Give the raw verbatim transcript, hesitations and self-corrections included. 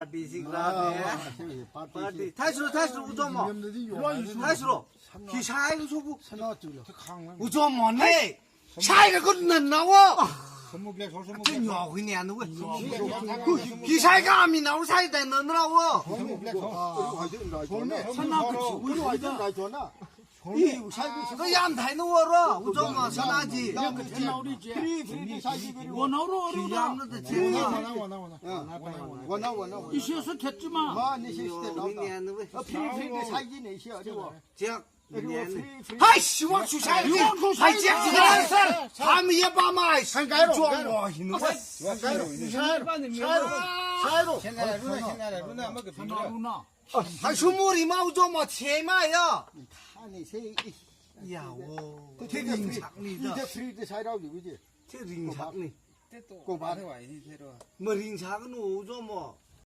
Party sing ra ne. Party. Thai suru, thai suru, ujomo. Thai suru. Hi shai ku suku. Ujomo ne. Shai ka kun nan na wo. Chi nyo hui ne anu. Hi shai ka mi na wo shai dai nan na wo. Ka yam thai na wo ro. Ujomo sana ji. Free, free, free. Yam na ta chi. Ishi su thet chi ma. Free, free, free. Hai, shiwa shushai. Hai, chiak shushai, sir. Ham ye pa mai. Hang kai ro, kai ro. Shai ro, shai ro, shai ro. Hai, shumuri mau ujomo che ma ya. Ya wo. Te ring chak ni da. Te free te shai rao ji ji. Te ring chak ni. Ko ba. Ma ring chak nu ujomo.